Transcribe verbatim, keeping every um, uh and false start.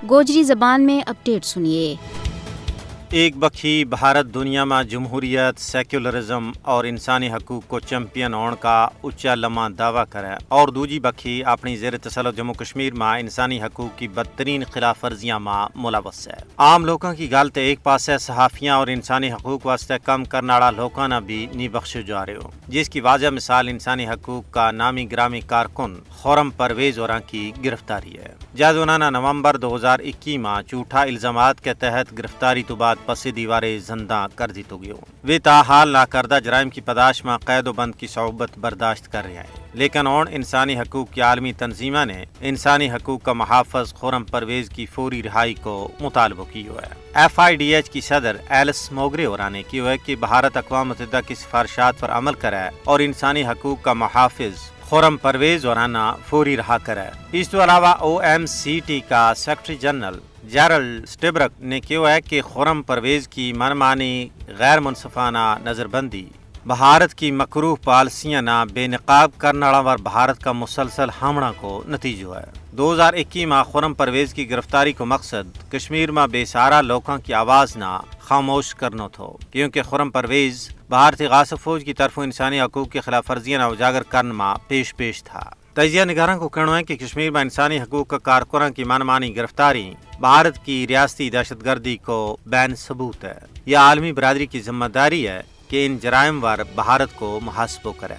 گوجری زبان میں اپڈیٹ سنیے۔ ایک بکھی بھارت دنیا ما جمہوریت، سیکولرزم اور انسانی حقوق کو چیمپئن ہون کا اچا لما دعوی کرے، اور دوجی بکھی اپنی زیر تسلط جموں کشمیر ما انسانی حقوق کی بدترین خلاف ورزیاں ما ملوث ہے۔ عام لوکاں کی گل تے ایک پاسے صحافیاں اور انسانی حقوق واسطے کم کرناڑا لوکاں نا بھی نی بخشو جا رہیو، جس کی واضح مثال انسانی حقوق کا نامی گرامی کارکن خورم پرویز اور ان کی گرفتاری ہے۔ جد انہاں نا نومبر دو ہزار اکی ما جھوٹا الزامات کے تحت گرفتاری تو بعد پسے دیوارے زندہ کر دیتو گیو۔ ویہ تاحال ناکردہ جرائم کی پداش ما قید و بند کی صعوبت برداشت کر رہیا ہے، لیکن ہون انسانی حقوق کی عالمی تنظیماں نے انسانی حقوق کا محافظ خورم پرویز کی فوری رہائی کو مطالبو کیو ہے۔ ایف آئی ڈی ایچ کی صدر ایلس موگرے اور نے کیو ہے کہ بھارت اقوام متحدہ کی سفارشات پر عمل کرے اور انسانی حقوق کا محافظ خورم پرویز اور نا فوری رہا کرے۔ اس تو علاوہ او ایم سی ٹی کا سیکرٹری جنرل جیرل سٹیبرک نے کہیو ہے کہ خورم پرویز کی من مانی، غیر منصفانہ نظر بندی بھارت کی مکروہ پالیسیاں نا بے نقاب کرن آڑاں ور بھارت کا مسلسل ہمڑاں کو نتیجو ہے۔ دو ہزار اکی ما خورم پرویز کی گرفتاری کو مقصد کشمیر ما بے سہارا لوکاں کی آواز نا خاموش کرنو تھو، کیونکہ خورم پرویز بھارتی غاصب فوج کی طرفوں انسانی حقوق کی خلاف ورزیاں نا اجاگر کرن ما پیش پیش تھا۔ تجزیہ نگاراں کو کہنو ہے کہ کشمیر ما انسانی حقوق کا کارکناں کی من مانی گرفتاری بھارت کی ریاستی دہشت گردی کو بین ثبوت ہے۔ یہ عالمی برادری کی ذمہ داری ہے کہ ان جرائم ور بھارت کو محاسبو کرے۔